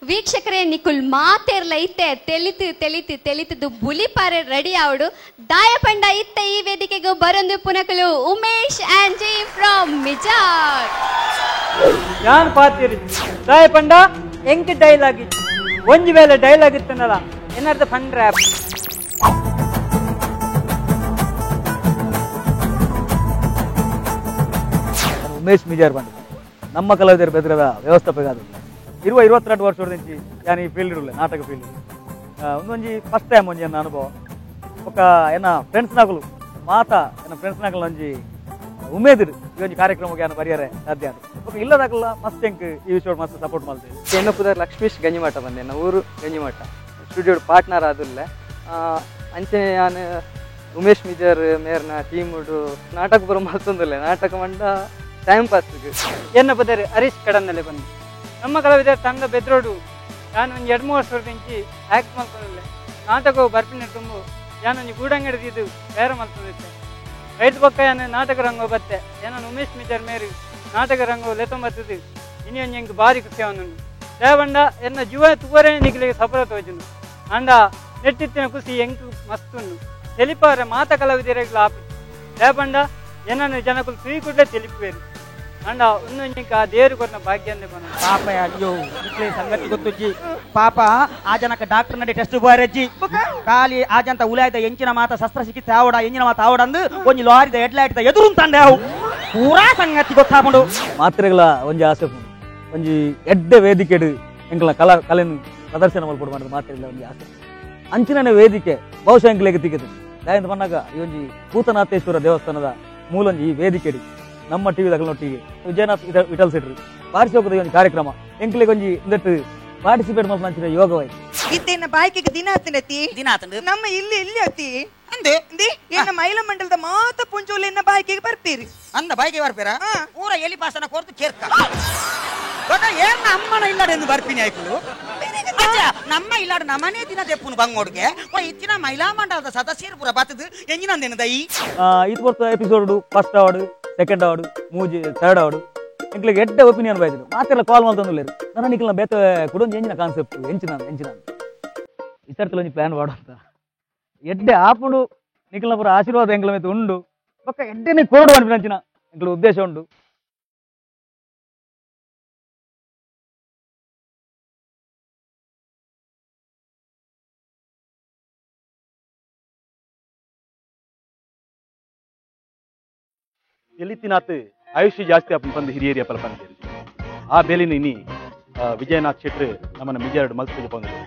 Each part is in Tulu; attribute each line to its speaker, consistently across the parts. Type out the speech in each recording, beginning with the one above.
Speaker 1: ವೀಕ್ಷಕರೇ ನಿಕುಲ್ ಮಾತೇರ್ಲ ಇತ್ತೆ ತೆಲಿತು ತೆಲಿತು ತೆಲಿತದು ಬುಲಿಪಾರೆ ರೆಡಿ ಆವಡು ದಾಯಪಂಡ ಇತ್ತೆ ಈ ವೇದಿಕೆಗೆ ಬರೊಂದು ಪುನಕಲು Umesh and G from Mijar.
Speaker 2: ಯಾನ್ ಪಾತಿರಿ ದಾಯಪಂಡ ಎಂಕ್ ಡೈಲಾಗ್ ಒಂಜಿ ವೇಳೆ ಡೈಲಾಗ್ ಇತ್ತನಲ್ಲ ಏನಾರ್ದ ಫನ್ ರ್ಯಾಪ್.
Speaker 3: ಉಮೇಶ್ ಮಿಜಾರ್ ಬಂದ ನಮ್ಮ ಕಲಾವಿದರು ಬೆದ್ರದ ವ್ಯವಸ್ಥಾಪಕ ಆದ ಇರುವ 22 ವರ್ಷ ಯಾನ್ ಈ ಫೀಲ್ಡ್ ಉಳ್ಳೆ ನಾಟಕ ಫೀಲ್ಡ್ ಒಂದೊಂಜಿ ಫಸ್ಟ್ ಟೈಮ್ ಒಂಜಿ ಎನ್ನ ಅನುಭವ. ఒక ಎನ್ನ ಫ್ರೆಂಡ್ಸ್ ನಾಗಲು ಮಾತಾ ಎನ್ನ ಫ್ರೆಂಡ್ಸ್ ನಾಗಲು ಒಂಜಿ ಉಮೇದಿರು ಈ ಒಂಜಿ ಕಾರ್ಯಕ್ರಮಕ್ಕೆ ಯಾನ ಪರಿಹಾರ ಸಾಧ್ಯ ಅದು. ఒక ಇಲ್ಲದಾಗಲ್ಲ ಮಸ್ತ್ ಎಂಕ್ ಈ ವಿಷಯ ಮಸ್ತ್ ಸಪೋರ್ಟ್ ಮಾಡ್ತೇವೆ.
Speaker 4: ಎನ್ನ ಪುದರ್ ಲಕ್ಷ್ಮೀಶ್ ಗಂಜಿಮಠ ಬಂದೆ, ನನ್ನ ಊರು ಗಂಜಿಮಠ, ಸ್ಟುಡಿಯೋ ಪಾರ್ಟ್ನರ್ ಆದುಲ್ಲೆ. ಅಂಚೆ ನಾನು ಉಮೇಶ್ ಮಿಜಾರ್ ಮೇರ್ನ ಟೀಮುಡು ನಾಟಕ ಬರೋ ಮಲ್ತೊಂದುಲ್ಲೆ, ನಾಟಕ ಮಂಡ ಟೈಮ್ ಪಾಸ್.
Speaker 2: ಎನ್ನ ಪುದರ್ ಹರೀಶ್ ಕಡನ್ನಲ್ಲೇ ಬಂದೆ. ನಮ್ಮ ಕಲಾವಿದರ ತಂಡ ಬೆದ್ರೋಡು ನಾನು ಒಂದು 2-3 ವರ್ಷ ಆ್ಯಕ್ಟ್ ಮಲ್ತೊಂದಿಲ್ಲ. ನಾಟಕವು ಬರ್ಪಿನ ತುಂಬು ಯಾನೊಂದು ಗೂಡಂಗಡಿ ಬೇರೆ ಮಲ್ತೊಂದಿತ್ತೆ. ರೈತ ಪಕ್ಕ ಯಾನು ನಾಟಕ ರಂಗೋ ಬತ್ತೆ ಏನನ್ನು ಉಮೇಶ್ ಮಿಜಾರ್ ಮೇರು ನಾಟಕ ರಂಗೋ ಲೆತ್ತೊಂಬತ್ತದು ಇನಿ ಎಂಕ್ ಭಾರಿ ಖುಷಿ ಅವನು ದೇವಂಡ ಎನ್ನ ಜೀವ ತುವರೇ ನಿಗಲಿಗೆ ಸಫಲ ತೋಜುನು ಅಂಡ ನೆಟ್ಟಿತ್ತಿನ ಖುಷಿ ಎಂಕ್ ಮಸ್ತುಂಡು ತೆಲಿಪಾರೆ ಮಾತ ಕಲಾವಿದರಿಗೂ ಆಪು ದೇವಂಡ ಏನನ್ನು ಜನಕುಲು ತುಯಿ ಕೂಡಲೇ ತೆಲಿಪುವೇರು ಅಂಡ ಒಂದೊಂದು ಆ ದೇವರು ಕೊಟ್ಟ ಭಾಗ್ಯ ಅಂದೆ.
Speaker 5: ಪಾಪ ಅಯ್ಯೋ ಇಟ್ಲೆ ಸಂಗತಿ ಗೊತ್ತುಜ್ಜಿ ಪಾಪ ಆ ಜನಕ್ಕೆ ಡಾಕ್ಟರ್ ನಡಿ ಟೆಸ್ಟ್ ಬಾರಜ್ಜಿ ಖಾಲಿ ಆ ಜಂತ ಉಲಾಯ್ದ ಎಂಚಿನ ಮಾತ ಶಸ್ತ್ರಚಿಕಿತ್ಸೆ ಆವಡ ಎಂಜಿನ ಮಾತ ಆವಡ ಅಂದು ಒಂಜಿ ಲಾರಿದ ಎಡ್ಲಾಯ್ದ ಎದುರು ತಂದೆ ಅವು ಪೂರಾ ಸಂಗತಿ ಗೊತ್ತಾಪುಂಡು.
Speaker 3: ಮಾತ್ರೆಗಳ ಒಂಜಿ ಆಸೆ ಒಂಜಿ ಎಡ್ಡೆ ವೇದಿಕೆಡು ಎಂಕಲ ಕಲಾ ಕಲೆಯನ್ನು ಪ್ರದರ್ಶನ ಮಲ್ಪೊಡು ಮಾಡಿದ ಮಾತ್ರೆಗಳ ಒಂಜಿ ಆಸೆ. ಅಂಚಿನ ವೇದಿಕೆ ಬಹುಶಃ ಎಂಕಲೆಗೆ ತಿಕ್ಕದು ದಾಯಂತ ಪನ್ನಾಗ ಈ ಒಂಜಿ ಭೂತನಾಥೇಶ್ವರ ದೇವಸ್ಥಾನದ ಮೂಲೊಂಜಿ ಈ ವೇದಿಕೆಡು ನಮ್ಮ ಟಿವಿ ದಗಲೊಟ್ಟಿಗೆ ವಿಜಯನಾಥ್ ವಿಠಲ್ ಸೆಟ್ರು ಬಾರಿಸೋಕದ ಒಂದು ಕಾರ್ಯಕ್ರಮ ಎಂಕ್ಲೆಗೆ ಒಂಜಿ ಇಂದಟ್ಟು ಪಾರ್ಟಿಸಿಪೇಟ್ ಮಲ್ಪಂಚಿನ ಯೋಗವಾಯ್ತು.
Speaker 6: ಇತ್ತೇನ ಬಾಯ್ಕಿಗೆ ದಿನ ಆತನತಿ
Speaker 5: ದಿನ ಆತಂಡು
Speaker 6: ನಮ್ಮ ಇಲ್ಲಿ ಇಲ್ಲಿ ಅತಿ
Speaker 5: ಅಂದೆ
Speaker 6: ಅಂದೆ ಎನ್ನ ಮೈಲ ಮಂಡಲದ ಮಾತ ಪುಂಜೋಲೆ ಎನ್ನ ಬಾಯ್ಕಿಗೆ ಬರ್ಪೀರಿ
Speaker 5: ಅಂದ ಬಾಯ್ಕಿಗೆ ಬರ್ಪೀರಾ ಪೂರ ಎಲಿ ಪಾಸನ ಕೊರ್ತು ಚೇರ್ಕ ಗೊತ್ತ ಏನ ಅಮ್ಮನ ಇಲ್ಲಡೆ ಬರ್ಪಿನಿ ಆಯ್ಕುಲು ನಮ್ಮ ಇಲ್ಲಾಡು ನಮ್ಮನೆ ದಿನ ದೆಪ್ಪುನು ಬಂಗೋಡ್ಗೆ ಇತ್ತಿನ ಮಹಿಳಾ ಮಂಡಲದ ಸದಸ್ಯರು ಪೂರ ಬತ್ತದು ಎಂಜಿನಂದೇನು ದೈ
Speaker 3: ಇದು ಬರ್ತ episode first award second award ಮೂಜಿ ಥರ್ಡ್ ಅವಾರ್ಡ್ ಎಂಕ್ಲೆಗೆ ಎಡ್ಡೆ ಒಪಿನಿಯನ್ ಬಾಯ್ತಿರು ಮಾತೆಲ್ಲ ಕಾಲ್ ಮಲ್ತೊಂದುಲ್ಲೆರ್ ನನ ನಿಕ್ಲ್ನ ಬೇತೆ ಕುಡೊಂಜಿ ಎಂಜಿನ ಕಾನ್ಸೆಪ್ಟ್ ಎಂಚಿನ ಎಂಚಿನ ಈ ಸರ್ತಿ ಒಂಜಿ ಪ್ಲಾನ್ ವಾಡಂತ ಎಡ್ಡೆ ಆಪುಂಡು ನಿಕ್ಲ್ನ ಪೂರ ಆಶೀರ್ವಾದ ಎಂಕ್ಲ ಮಿತ್ತ್ ಉಂಡು ಬೊಕ್ಕ ಎಡ್ಡೆನೆ ಕೋಡು ಅನ್ಪಿನಂಚಿನ ಎಂಕ್ಲ ಉದ್ದೇಶ ಉಂಡು.
Speaker 7: ಎಲಿತಿನಾಥ್ ಆಯುಷ್ಯ ಜಾಸ್ತಿ ಆಪುಂಡು ಪಂದ್ ಹಿರಿಯರಿಯ ಪಲ ಪಂದೇರು ಆ ಬೇಲಿನ ಇನಿ ವಿಜಯನಾಥ್ ಶೆಟ್ರು ನಮ್ಮನ್ನ ಮಿಜಾರ್ಡ್ ಮಲ್ತುಗೆ ಪಂದ್ರು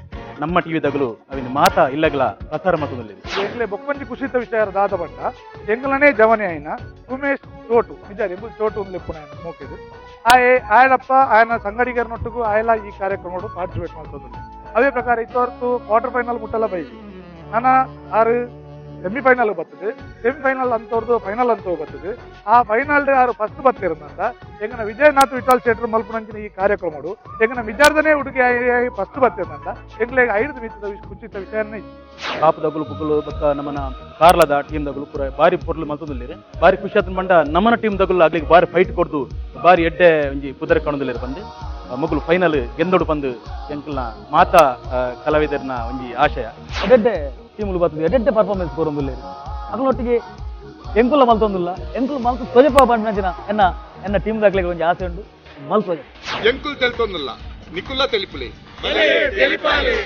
Speaker 7: ನಮ್ಮ ಟಿವಿ ದಗಲು ಅವಿನ ಮಾತಾ ಇಲ್ಲಗಲ ಪ್ರಸಾರ ಮಲ್ತೊಂದುಲ್ಲೆರ್.
Speaker 8: ಎಂಕ್ಲೆ ಬೊಕ್ಕೊಂಜಿ ಖುಷಿತ ವಿಷಯ ದಾದ ಬಂಡ ಎಂಕ್ಲನೇ ಜವನೆ ಆಯ್ನ ಉಮೇಶ್ ಚೋಟು ಮಿಜಾರ್ ಎಂಬುದು ಚೋಟು ಒಂದು ಲೆಪ್ಪುನ ಮೋಕೆದು ಆಯೆ ಆಯನಪ್ಪ ಆಯನ ಸಂಗಡಿಗರನೊಟ್ಟಿಗೂ ಆಯಲ ಈ ಕಾರ್ಯಕ್ರಮ ಪಾರ್ಟಿಸಿಪೇಟ್ ಮಲ್ತೊಂದುಲ್ಲೆ. ಅದೇ ಪ್ರಕಾರ ಇತ್ತವರೆತು ಕ್ವಾರ್ಟರ್ ಫೈನಲ್ ಮುಟ್ಟಲ ಬೈಜಿ ನನ ಆರು ಸೆಮಿಫೈನಲ್ ಬರ್ತದೆ, ಸೆಮಿಫೈನಲ್ ಅಂತವ್ರದ್ದು ಫೈನಲ್ ಅಂತ ಬರ್ತದೆ. ಆ ಫೈನಲ್ ಯಾರು ಫಸ್ಟ್ ಬರ್ತಿರೋದಂತ ಎಂಗನ ವಿಜಯನಾಥ್ ವಿಠಲ್ ಶೆಟ್ರು ಮಲ್ಪುನಂಚಿನ ಈ ಕಾರ್ಯಕ್ರಮ ಎಂಗನ ವಿಜಾರ್ದನೇ ಹುಡುಗಿ ಫಸ್ಟ್ ಬರ್ತಿರೋದಂತ ಎಂಗ್ಲಿಗೆ ಐದು ಮಿತ್ತದ ಕುಚಿತ ವಿಷಯನೇ.
Speaker 7: ಕಾಪು ದಗುಲು ಬುಗುಲು ಬೊಕ್ಕ ನಮ್ಮನ ಕಾರ್ಲದ ಟೀಮ್ ದಗುಲು ಪೂರ ಬಾರಿ ಪೊರ್ಲು ಮಲ್ತೊಂದುಲ್ಲೆರ್. ಬಾರಿ ಖುಷಿ ಆತನ ಬಂಡ ನಮ್ಮನ ಟೀಮ್ ದಗುಲು ಆಗ್ಲಿಗೆ ಬಾರಿ ಫೈಟ್ ಕೊಡ್ದು ಬಾರಿ ಎಡ್ಡೆ ಒಂಜಿ ಪುದರ್ ಕಾಣೊಂದುಲ್ಲೆರ್ ಪಂದ್ ಮೊಗುಲು ಫೈನಲ್ ಗೆಂದೊಡು ಪಂದ್ ಎಂಕಲ್ನ ಮಾತಾ ಕಲಾವಿದರ್ನ ಒಂಜಿ ಆಶಯ.
Speaker 3: ಎಡ್ಡೆ ಟೀಮುಲು ಬರ್ತದೆ ಎಡ್ಡೆ ಪರ್ಫಾರ್ಮೆನ್ಸ್ ಕೊರೊಂದುಲ್ಲೆರ್ ಅಗಲೊಟ್ಟಿಗೆ ಎಂಕುಲ ಮಲ್ತೊಂದುಲ್ಲ ಎಂಕುಲು ಮಲ್ತು ತೊಜಪ ಪನ್ಪಿನಂಚಿನ ಎನ್ನ ಎನ್ನ ಟೀಮ್ ದಾಕ್ಲೆಗ್ ಒಂಜಿ ಆಸೆ ಉಂಡು ಮಲ್ತು
Speaker 9: ಎಂಕುಲು ತೆಲ್ತೊಂದುಲ್ಲ ನಿಕುಲ್ಲ ತೆಲಿಪುಲೆ ತೆಲಿಪಾಲೆ.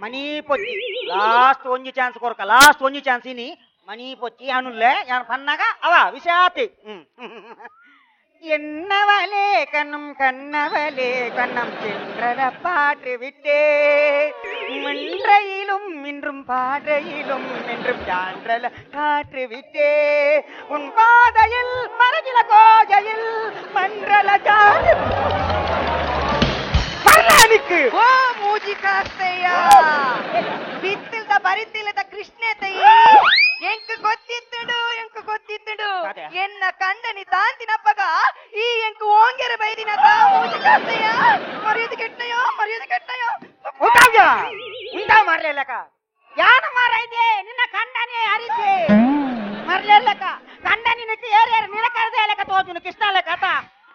Speaker 5: ಮನಿ ಪೊಚ್ಚಿ ಲಾಸ್ಟ್ ಒಂಜಿ ಚಾನ್ಸ್ ಕೊರ್ಕ ಲಾಸ್ಟ್ ಒಂಜಿ ಚಾನ್ಸ್ ಇನಿ ಮನಿ ಪೊಚ್ಚಿ ಅನುಲ್ಲೆ ಯಾನ್ ಪನ್ನಾಗ ಅವ ವಿಷಾತಿ. என்னவளே கண்ணும் கண்ணவளே கண்ணம் சென்றத பாற்று விட்டே மன்றையிலும் இன்றும் பாறையிலும் என்றும் சான்றல காற்று விட்டே உன் பாதையில் மரகில கோஜையில் மன்றல சாறு
Speaker 6: ಓ ಮೂಜಿ ಕಾಸ್ತಯ್ಯ ಬಿತ್ತಿಲ್ದ ಬರಿತಿಲ್ಲದ ಕೃಷ್ಣೆ ತಯ್ಯ ಎಂಕ್ ಗೊತ್ತಿತ್ತುಡು ಎಂಕ್ ಗೊತ್ತಿತ್ತುಡು ಎನ್ನ ಕಂಡನಿ ತಾಂತಿನಪ್ಪಗ ಈ ಎಂಕ್ ಓಂಗೆರ ಬೈದಿನ ತಾ ಮೂಜಿ ಕಾಸ್ತಯ್ಯ ಮರ್ಯಾದೆ ಕೆಟ್ಟಯೋ ಮರ್ಯಾದೆ ಕೆಟ್ಟಯೋ
Speaker 5: ಉಂಟಾವ್ಯ ಉಂಟಾ ಮಾರ್ಲೇಲಕ ಯಾನ ಮಾರೈದೆ ನಿನ್ನ ಕಂಡನಿ ಹರಿಸೆ ಮರ್ಲೇಲಕ ಕಂಡನಿ ನಿಕ್ಕೆ ಏರ್ ಏರ್ ನಿರಕರದೆ ಲೆಕ್ಕ ತೋಜುನು ಕೃಷ್ಣ ಲೆಕ್ಕ ಆತ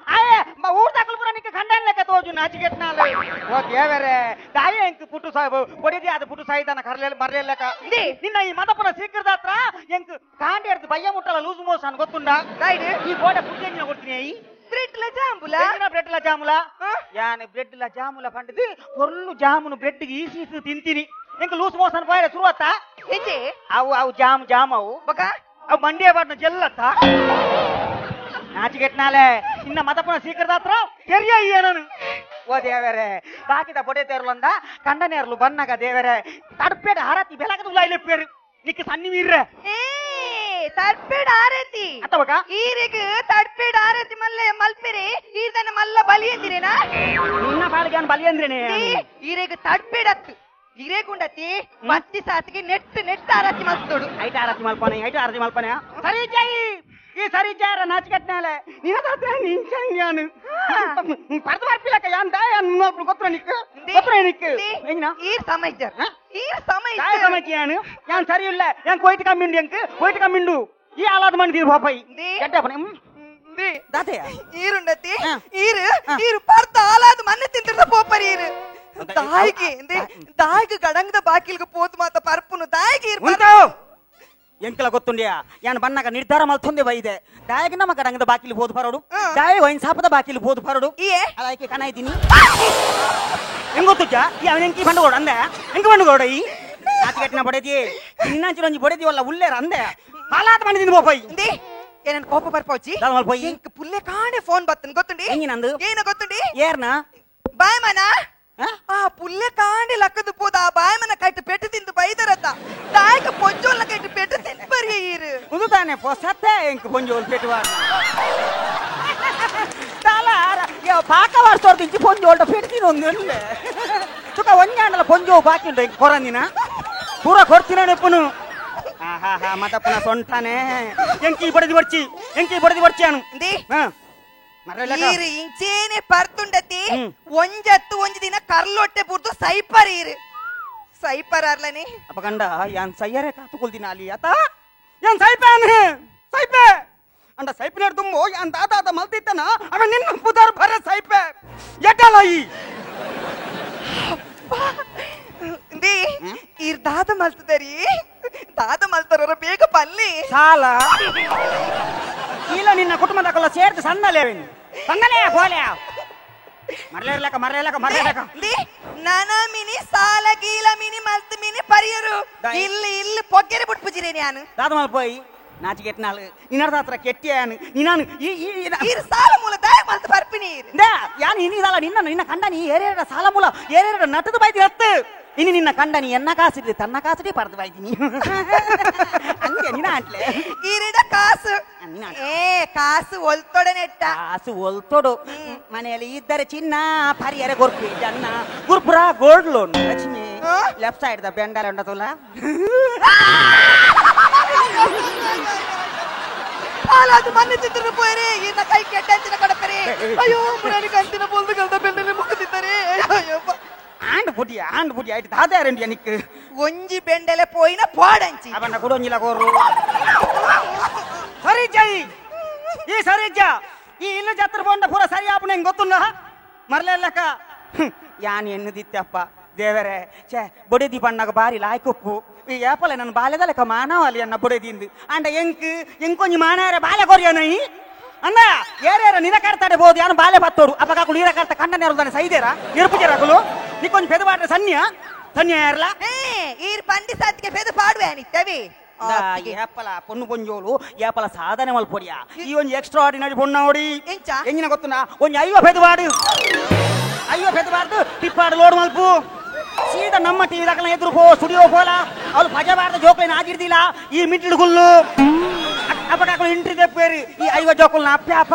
Speaker 5: ಆಯೆ ಊರ್ದಾಕಲ್ ಪುರ ನಿಕ್ಕೆ ಖಂಡನ್ ಲೆಕ್ಕ ತೋಜುನು ಆಚಿಗೆಟ್ನಾಲೆ ಓ ದೇವರೇ ತಾಯಿ ಎಂಕ್ ಪುಟ್ಟು ಸಾಹೇಬ್ ಒಡಿದಿ ಅದು ಪುಟ್ಟು ಸಾಯಿದಾನ ಕರ್ಲೇಲ್ ಮರ್ಲೇಲಕ ನಿನ್ನ ಈ ಮದಪನ ಸೀಕೃದಾತ್ರ ಎಂಕ್ ಕಾಂಡಿ ಎಡ್ದು ಬಯ್ಯ ಮುಟ್ಟಲ ಲೂಸ್ ಮೋಷನ್ ಗೊತ್ತುಂಡ
Speaker 6: ರೈಟ್
Speaker 5: ಈ ಗೋಡೆ ಪುಟ್ಟಿ ಎಂಜಿನ ಕೊಡ್ತೀನಿ I
Speaker 6: bread ಲ ಜಾಂಬುಲ
Speaker 5: ಬ್ರೆಡ್ ಲ ಜಾಮುಲ ಯಾನೆ ಬ್ರೆಡ್ ಲ ಜಾಮುಲ ಪಂಡದು ಪೊರ್ಲು ಜಾಮುನು ಬ್ರೆಡ್ ಈಸಿ ತಿಂತೀನಿ ಎಂಕ್ ಲೂಸ್ ಮೋಷನ್ ಪೋಯರೆ ಶುರುವತ್ತ
Speaker 6: ಎಂಜೆ
Speaker 5: ಅವು ಅವು ಜಾಮ್ ಜಾಮ್ ಅವು
Speaker 6: ಬಕ
Speaker 5: ಅವು ಮಂಡಿಯ ಬಾಟ್ನ ಜೆಲ್ಲತ್ತ ನಾಚಿಗೆಟ್ನಾಲೆ ಇನ್ನ ಮತಪುನ ಸೀಕೃದಾತ್ರ ಕೆರಿಯ ನಾನು ಓ ದೇವರೇ ಬಾಕಿದ ಬೊಡೆ ತೇರ್ಲಂದ ಕಂಡನೇರ್ಲು ಬನ್ನಗ ದೇವರೇ ತಡ್ಪೇಡ ಹಾರತಿ ಬೆಲಗದ ಉಲಾಯ್ಲೆಪ್ಪೇರು ನಿಕ್ಕ ಸನ್ನಿ ಮೀರ್ರೆ
Speaker 6: ಏ ತಡ್ಪೇಡ ಆರತಿ
Speaker 5: ಅತ್ತವಕ
Speaker 6: ಈರೆಗ್ ತಡ್ಪೇಡ ಆರತಿ ಮಲ್ಲೆ ಮಲ್ಪೆರೆ ಈರ್ದನ ಮಲ್ಲ ಬಲಿ ಅಂದಿರೇನಾ
Speaker 5: ನಿನ್ನ ಪಾಲಿಗೆ ಅನ್ ಬಲಿ ಅಂದ್ರೇನೆ
Speaker 6: ಈರೆಗ್ ತಡ್ಪೇಡತ್ತು ಇರೇಗುಂಡತಿ ಮತ್ತಿ ಸಾತಿಗೆ ನೆಟ್ ನೆಟ್ ಆರತಿ ಮಲ್ತೋಡು
Speaker 5: ಐಟ ಆರತಿ ಮಲ್ಪನೆ ಐಟ ಆರತಿ ಮಲ್ಪನೆ ಸರಿ ಜೈ ಈ ಸರಿ ಜಾರ ನಾಚಿಕೆಟ್ನಾಲೆ ನಿನ್ನ ನಿಂಚಾನು ಪರ್ದು ಬರ್ಪಿಲಕ್ಕ ಯಾನ್ ದಾಯ ಗೊತ್ತ ನಿಕ್ ಗೊತ್ತ ನಿಕ್
Speaker 6: ಈ ಸಮಯ್ಜರ್ ಈ ಸಮಯ
Speaker 5: தாய சமைச்சியானு யான் சரியில்லை என் கோயிட்டு கம்மிண்டு எனக்கு கோயிட்டு கம்மிண்டு ಈ ಆಲಾದ ಮಂದಿ ಪಾಪಾಯಿ
Speaker 6: ಕೆಟ್ಟ ಈರುಂಡತಿ ಈರು ಈರು ಪರ್ತ ಆಲಾದ ಮಣ್ಣು ತಿಂತಿರ್ದ ಪೋಪರಿ ಈರು ದಾಯಿಗೆ ದಾಯಿಗೆ ಗಡಂಗದ ಬಾಕಿಲ್ಗೆ ಪೋತು ಮಾತ ಪರ್ಪುನು ದಾಯಿಗೆ ಈರು
Speaker 5: ಎಂಕಲ ಗೊತ್ತುಂಡ್ಯಾ ಯಾನ್ ಬನ್ನಾಗ ನಿರ್ಧಾರ ಮಲ್ತೊಂದೆ ಬೈದೆ ದಾಯಗೆ ನಮ್ಮ ಗಡಂಗದ ಬಾಕಿಲಿ ಬೋದು ಬರೋಡು ದಾಯ ವೈನ್ ಸಾಪದ ಬಾಕಿಲಿ ಬೋದು ಬರೋಡು ಅಲಾಯ್ಕೆ ಕಣ ಇದ್ದೀನಿ ಹೆಂಗ್ ಗೊತ್ತುಜ್ಜ ಈ ಅವನ ಎಂಕಿ ಬಂಡುಗೋಡು ಅಂದೆ ಹೆಂಗ್ ಬಂಡುಗೋಡ ಈ ಆತಿಗಟ್ಟಿನ ಬಡದಿ ನಿನ್ನಾಂಚಿನ ಒಂಜಿ ಬಡದಿವಲ್ಲ ಉಲ್ಲೇರ ಅಂದೆ ಹಾಲಾತ ಮಾಡಿದ್ದೀನಿ ಬೋಪಾಯಿ
Speaker 6: ಏನನ್ ಕೋಪ ಬರ್ಪೋಚಿ
Speaker 5: ಪೋಯಿ
Speaker 6: ಎಂಕ್ ಪುಲ್ಲೆ ಕಾಣೆ ಫೋನ್ ಬತ್ತನ್ ಗೊತ್ತುಂಡಿ
Speaker 5: ಹೆಂಗಿನಂದು
Speaker 6: ಏನ ಗೊತ್ತುಂಡಿ
Speaker 5: ಏರ್ನ
Speaker 6: ಬಾಯ್ ಮನ ಆ ಪುಲ್ಲೆ ಕಾಂಡೆ ಲಕ್ಕದ ಪೋದ ಆ ಬಾಯಮನ ಕೈಟ್ ಪೆಟ್ಟು ತಿಂದು ಬೈದರತ್ತ ತಾಯ್ಕ ಪೊಂಜೋಲ್ನ ಕೈಟ್ ಪೆಟ್ಟು ತಿಂದು ಬರಿ ಈರು
Speaker 5: ಉಂದು ತಾನೆ ಪೊಸತ್ತೆ ಎಂಕ್ ಪೊಂಜೋಲ್ ಪೆಟ್ಟು ತಾಲ ಪಾಕ ವಾರ್ಸೋರ್ದು ಇಂಚಿ ಪೊಂಜೋಲ್ಡ ಪೆಟ್ಟು ತಿನ್ನೊಂದು ತುಕ ಒಂಜಾಂಡಲ ಪೊಂಜೋ ಬಾಕಿ ಉಂಟು ಎಂಕ್ ಕೊರಂದಿನ ಪೂರ ಕೊರ್ತಿನ ನೆಪ್ಪುನು ಆಹಾ ಮತಪ್ಪನ ಸೊಂಟಾನೆ ಎಂಕಿ ಬಡದಿ ಬರ್ಚಿ ಎಂಕಿ ಬಡದಿ ಬರ್ಚಿಯಾನು
Speaker 6: ಈರು ಇಂಚೇನೆ ಪರ್ತುಂಡತಿ ಒಂಜತ್ತು ಒಂಜಿ ದಿನ ಕರ್ಲೊಟ್ಟೆ ಪೂರ್ತು ಸೈಪರ್ ಈರು ಸೈಪರ್ ಅರ್ಲನೆ
Speaker 5: ಅಪಗಂಡ ಯಾನ್ ಸೈಯರೆ ಕಾತುಕೊಲ್ದಿನ ಅಲ್ಲಿ ಆತ ಯಾನ್ ಸೈಪೆ ಸೈಪೆ ಅಂಡ ಸೈಪಿನ ದುಮ್ಮೋ ಯಾನ್ ದಾದಾದ ಮಲ್ತಿತ್ತನ ಅವ ನಿನ್ನ ಪುದರ್ ಬರ ಸೈಪೆ ಎಟಲ ಈ
Speaker 6: ಈರ್ ದಾದ ಮಲ್ತದರಿ ದಾದ ಮಲ್ತಾರ ಬೇಗ ಪಲ್ಲಿ
Speaker 5: ಸಾಲ ಇಲ್ಲ ನಿನ್ನ ಕುಟುಂಬದಕ್ಕೆಲ್ಲ ಸೇರ್ದು ಸಣ್ಣಲೇವೇನು ಸಣ್ಣಲೇ ಹೋಲೆ ಮರಲೇರ್ಲಕ ಮರಲೇಲಕ ಮರಲೇಲಕ
Speaker 6: ನನ ಮಿನಿ ಸಾಲ ಗೀಲ ಮಿನಿ ಮಲ್ತು ಮಿನಿ ಪರಿಯರು ಇಲ್ಲಿ ಇಲ್ಲಿ ಪೊಗ್ಗೆರೆ ಬಿಟ್ಪುಜಿರೆ ನಾನು
Speaker 5: ದಾದ ಮಲ್ಪೋಯಿ ನಾಚಿಗೆಟ್ನಾಳು ನಿನ್ನರ್ದ ಹತ್ರ ಕೆಟ್ಟಿಯಾನು ನಿನ್ನಾನು ಈ
Speaker 6: ಈ ಸಾಲ ಮೂಲ ದಾಯ ಮಲ್ತು ಪರ್ಪಿನಿ
Speaker 5: ಯಾನು ಇನಿ ಸಾಲ ನಿನ್ನ ನಿನ್ನ ಕಂಡ ನೀ ಏರೇರ ಸಾಲ ಮೂಲ ಏರೇರ ನಟದ ಬೈತಿ ಹತ್ತು ಇನಿ ನಿನ್ನ ಕಂಡ ನೀ ಎನ್ನ ಕಾಸಿಡಿ ತನ್ನ ಕಾಸಿಡಿ ಪಡೆದು ಬೈತೀನಿ ಅಂಗೆ ನಿನ್ನ ಅಂಟ್ಲೆ
Speaker 6: ಈರಿಡ ಕಾಸು ಏ ಕಾಸು ಒಲ್ತೊಡೆ ನೆಟ್ಟ
Speaker 5: ಕಾಸು ಒಲ್ತೊಡು ಮನೆಯಲ್ಲಿ ಇದ್ದರೆ ಚಿನ್ನ ಪರಿಯರೆ ಗೊರ್ಪಿ ಜನ್ನ ಗುರ್ಪುರ gold loan Lakshmi left side the ಬೆಂಡಾಲ ಉಂಡತುಲ್ಲ
Speaker 6: ಅದು ಮನೆ ಚಿತ್ರ ಪೋಯರೆ ಇನ್ನ ಕೈ ಕೆಟ್ಟ ಕಡಪರೆ ಅಯ್ಯೋ ಮುರಾನಿ ಕಂತಿನ ಬೋಲ್ದು ಕಲ್ದ ಬೆಂಡಲೆ ಮುಕ್ಕುತ್ತಿದ್ದಾರೆ ಅಯ್ಯಪ್ಪ
Speaker 5: ಆಂಡ್ ಪುಟಿ ಆಂಡ್ ಪುಟಿ ಆಯ್ತು ದಾದಾರಂಡಿ ನಿಕ್
Speaker 6: ಒಂಜಿ ಬೆಂಡಲೆ ಪೋಯಿನ ಪೋಡಂಚಿ
Speaker 5: ಅವನ್ನ ಕೊಡೊಂಜಿಲ ಕೋರು ಸರಿ ಜೈ ಈ ಸರಿ ಜ ಈ ಇಲ್ಲು ಜಾತ್ರೆ ಪೋಂಡ ಪೂರ ಸರಿ ಆಪುನ ಹೆಂಗ್ ಗೊತ್ತುಂಡ ಮರ್ಲೆಲ್ಲಕ ಯಾನ್ ಎನ್ನುದಿತ್ತಪ್ಪ ದೇವರೇ ಛೇ ಬೊಡೆದಿ ಬಣ್ಣಗ ಬಾರಿ ಲಾಯ್ಕೊಪ್ಪು ಈ ಏಪಲೆ ನನ್ನ ಬಾಲ್ಯದ ಲೆಕ್ಕ ಮಾನವಾಲಿ ಅನ್ನ ಬೊಡೆದಿಂದು ಅಂಡ ಎಂಕ್ ಎಂಕೊಂಜಿ ಮಾನಾರ ಬಾಲ್ಯ ಕೊರಿಯನ ಈ ಅಣ್ಣ ಏರೇರ ನಿರಕರ್ತಾಡೆ ಬೋದು ಯಾನು ಬಾಲ್ಯ ಬತ್ತೋಡು ಅಪ್ಪಕಾಕುಲು ನೀರಕರ್ತ ಕಂಡ ನೇರುದಾನೆ ಸೈದೇರ ನಿರುಪುಜರಾಕುಲು ನೀಕೊಂಜಿ ಪೆದು ಪಾಡ್ರೆ ಸನ್ಯ ಸನ್ಯ ಯಾರಲ್ಲ
Speaker 6: ಈರ್ ಬಂಡಿ ಸಾತಿಗೆ ಪೆದು ಪಾಡುವೆ ಅನಿತ್ತವಿ
Speaker 5: ಏಪಲ ಪೊಣ್ಣು ಪೊಂಜೋಲು ಏಪಲ ಸಾಧನೆ ಮಲ್ಪೊಡಿಯಾ ಈ ಒಂಜಿ ಎಕ್ಸ್ಟ್ರಾ ಆರ್ಡಿನರಿ ಪೊಣ್ಣ ಓಡಿ ಎಂಜಿನ ಗೊತ್ತುನಾ ಒಂಜಿ ಐವ ಪೆದುವಾಡು ಐವ ಪೆದುವಾಡ್ದು ಟಿಪ್ಪಾಡು ಲೋಡ್ ಮಲ್ಪು ಸೀದಾ ನಮ್ಮ ಟಿವಿ ದಾಖಲ ಎದುರು ಪೋ ಸ್ಟುಡಿಯೋ ಪೋಲ ಅವಳು ಪಜಬಾರ್ದ ಜೋಕುಲೇನು ಆಗಿರ್ದಿಲ್ಲ ಈ ಮಿಡ್ಲ್ ಗುಲ್ಲು ಅಪ್ಪಕಾಕಲು ಇಂಟ್ರಿ ತೆಪ್ಪೇರು ಈ ಐವ ಜೋಕುಲ್ನ ಅಪ್ಪ್ಯಾಪ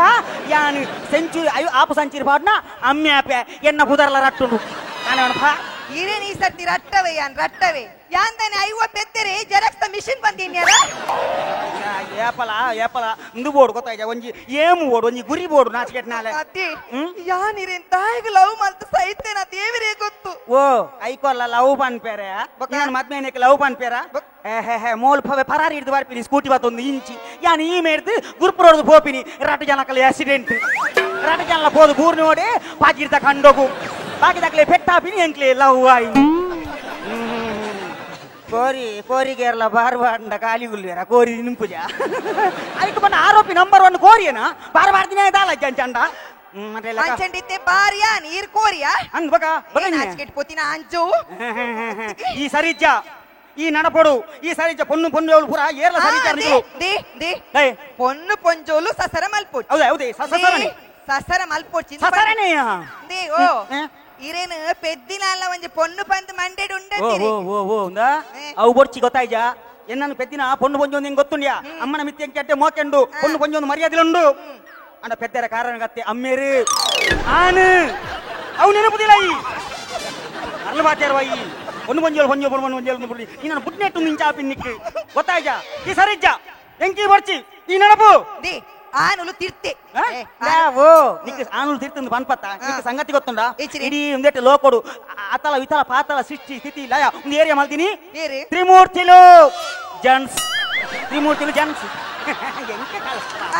Speaker 5: ಯಾನು ಸೆಂಚುರಿ ಐವ ಆಪು ಸಂಚುರಿ ಪಾಡ್ನ ಅಮ್ಮೆ ಅಪ್ಪೆ ಎನ್ನ ಪುದರ್ಲ ರಟ್ಟುಂಡು ಕಾಣವನಪ್ಪ
Speaker 6: ಇರೇನು ಈ ಸರ್ತಿ ರಟ್ಟವೆ ಯಾನ್ ರಟ್ಟವೆ ಯಾಂದಾನೆ ಐವ ಪೆತ್ತೆರೆ ಜೆರಾಕ್ಸ್ the machine ಬಂದಿನ್ಯಾರ
Speaker 5: ಏಪಲ ಏಪಲ ಇಂದು ಬೋರ್ಡ್ ಗೊತ್ತಾಯ್ತ ಒಂಜಿ ಏಮು ಬೋರ್ಡ್ ಒಂಜಿ ಗುರಿ ಬೋರ್ಡ್ ನಾಚಿಕೆಟ್ನಾಲೆ
Speaker 6: ಅತ್ತಿ ಯಾನ್ ಇರೇನ್ ತಾಯಿಗೆ ಲವ್ ಮಲ್ತ ಸೈತೇನ ದೇವರೇ ಗೊತ್ತು
Speaker 5: ಓ ಐಕೊಲ್ಲ ಲವ್ ಪನ್ಪೇರೆ ನಾನು ಮದ್ಮೇನಕ್ಕೆ ಲವ್ ಪನ್ಪೇರ ಹೇ ಮೋಲ್ ಫವೆ ಫರಾರಿ ಹಿಡಿದು ಬರ್ಪಿನಿ ಸ್ಕೂಟಿ ಬತ್ತೊಂದು ಇಂಚಿ ಯಾನ್ ಈ ಮೇಡ್ದು ಗುರುಪುರೋಡ್ದು ಪೋಪಿನಿ ರಟ್ಟು ಜನಕಲ್ಲಿ ಆಕ್ಸಿಡೆಂಟ್ ರಟ್ಟು ಜನ ಪೋದು ಬೂರ್ ನೋಡಿ ಪಾಕಿರ್ದ ಕಂಡೋಗು ಬಾಕಿ ದಾಖಲೆ ಪೆಟ್ಟಾಪಿನಿ ಎಂಕ್ಲೆ ಲವ್ ಆಯ್ನಿ ಕೋರಿ ಕೋರಿಗೇರ್ಲ ಬಾರ್ ಬಾಂಡ ಖಾಲಿ ಗುಲ್ವೇರ ಕೋರಿ ನಿಂಪುಜ ಅದಕ್ಕೆ ಬಂದ ಆರೋಪಿ ನಂಬರ್ 1 ಕೋರಿಯನ ಬಾರ್ ಬಾರ್ದಿನ ದಾಲ ಚಂಡ
Speaker 6: ಅಂಚಂಡಿತ್ತೆ ಬಾರಿಯಾ ನೀರ್ ಕೋರಿಯಾ
Speaker 5: ಅಂದ್ ಬಕ ಬಕ
Speaker 6: ನಾಚಿಕೆಟ್ ಪೋತಿನ ಅಂಚು
Speaker 5: ಈ ಸರಿಜ್ಜ ಈ ನಡಪೊಡು ಈ ಸರಿಜ್ಜ ಪೊಣ್ಣು ಪೊಣ್ಣು ಅವಳು ಪೂರ ಏರ್ಲ ಸರಿಜ್ಜ ನಿಕಲು
Speaker 6: they they ಪೊಣ್ಣು ಪೊಂಜೋಲು ಸಸರ ಮಲ್ಪೊಡು
Speaker 5: ಹೌದಾ ಹೌದೇ ಸಸರನೆ
Speaker 6: ಸಸರ ಮಲ್ಪೊಡು
Speaker 5: ಸಸರನೆ
Speaker 6: they ಓ ಇರೇನು ಪೆದ್ದಿನ ಅಲ್ಲ ಒಂಜಿ ಪೊಣ್ಣು ಪಂದ್ ಮಂಡೆಡ್ ಉಂಡತಿರಿ
Speaker 5: ಓ ಓ ಓ ಉಂದಾ ಅವು ಬೊರ್ಚಿ ಗೊತ್ತಾಯ್ಜಾ ಎನ್ನನು ಪೆದ್ದಿನ ಪೊಣ್ಣು ಪೊಂಜೊಂದು ಹಿಂಗ್ ಗೊತ್ತುಂಡ್ಯಾ ಅಮ್ಮನ ಮಿತ್ತಿ ಕೆಟ್ಟೆ ಮೋಕೆಂಡು ಪೊಣ್ಣು ಪೊಂಜೊಂದು ಮರ್ಯಾದಿಲುಂಡು ಅಂಡ ಪೆದ್ದರ ಕಾರಣ ಗತ್ತೆ ಅಮ್ಮೇರು ಆನು ಅವು ನೆನಪುದಿಲ್ಲ ಈ ಅರ್ಲ ಬಾತ್ಯಾರವ ಈ ಪೊಣ್ಣು ಪೊಂಜೋಲು ಪೊಂಜೋ ಪೊಣ್ಣು ಪೊಂಜೋಲು ಬುಡ್ಡಿ ನೀನು ಬುಡ್ನೆಟ್ಟು ನಿಂಚಾಪಿ ನಿಕ್ಕು ಗೊತ್ತಾಯ್ಜಾ ಈ ಸರಿಜ್ಜಾ ಎಂಕಿ ಬರ್ಚಿ ಈ ನೆನಪು
Speaker 6: they ಆನುಲು ತಿರ್ತೆ
Speaker 5: ಓ ನಿಕ್ ಆನುಲು ತಿರ್ತಂದು ಪನ್ಪತ್ತ ನಿಕ್ ಸಂಗತಿ ಗೊತ್ತುಂಡ ಇಡೀ ಒಂದೇಟೆ ಲೋಕೊಡು ಅತಲ ವಿತಲ ಪಾತಲ ಸೃಷ್ಟಿ ಸ್ಥಿತಿ ಲಯ ಒಂದು ಏರಿಯಾ ಮಲ್ತೀನಿ ತ್ರಿಮೂರ್ತಿಲು ಜನ್ಸ್ ತ್ರಿಮೂರ್ತಿಲು ಜನ್ಸ್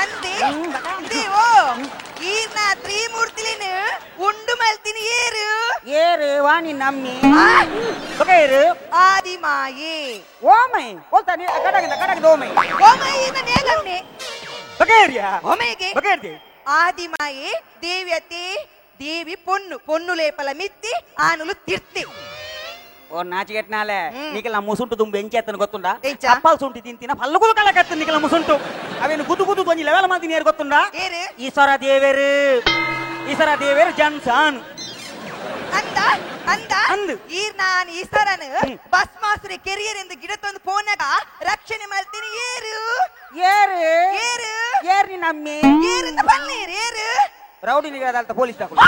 Speaker 6: ಅಂದೆ ಓ ಈರ್ನ ತ್ರಿಮೂರ್ತಿಲಿನ ಉಂಡು ಮಲ್ತೀನಿ ಏರು
Speaker 5: ಏರು ವಾಣಿ ನಮ್ಮಿ ಏರು
Speaker 6: ಆದಿಮಾಯೆ
Speaker 5: ಓಮೈ ಓಲ್ತಾನೆ ಕಡಗಿದ ಕಡಗಿದ ಓಮೈ
Speaker 6: ಓಮೈ ಈರ್ನ ನೇಗಮ್ಮೆ ಆದಿಮಾಯೆ ದೇವ್ಯತೆ ದೇವಿ ಪೊಣ್ಣು ಪೊಣ್ಣು ಲೇಪಲ ಮಿತ್ತಿ ಆನುಲು ತಿರ್ತಿ
Speaker 5: ಓ ನಾಚಿಗೆಟ್ನಾಲೆ ನೀಕೆಲ್ಲ ಮುಸುಂಟು ದುಂಬು ಎಂಚೇತನ ಗೊತ್ತುಂಡ ಅಪ್ಪಲ್ ಸುಂಟಿ ತಿಂತಿನ ಪಲ್ಲು ಕಲಕತ್ತ ನೀಕೆಲ್ಲ ಮುಸುಂಟು ಅವೇನು ಗುದು ಗುದು ಒಂಜಿ ಲೆವೆಲ್ ಮಾತಿನ ಏರು ಗೊತ್ತುಂಡ ಈಶ್ವರ ದೇವೇರು ಈಶ್ವರ ದೇವೇರು ಜನ್ಸಾನ್
Speaker 6: ಅಂದ ಅಂದ ಅಂದು ಈರ್ ನಾನು ಈಶ್ವರನು ಭಸ್ಮಾಸುರ ಕೆರಿಯರ್ ಎಂದು ಗಿಡತೊಂದು ಪೋನಾಗ ರಕ್ಷಣೆ ಮಾಡ್ತೀನಿ ಏರು
Speaker 5: ಏರು
Speaker 6: ಏರು
Speaker 5: ಏರು ನಮ್ಮಿ
Speaker 6: ಏರಿಂದ ಬಲ್ಲೇರು ಏರು
Speaker 5: ರೌಡಿ ನಿಗದಾಲ್ತ ಪೊಲೀಸ್ ದಾಕುಲು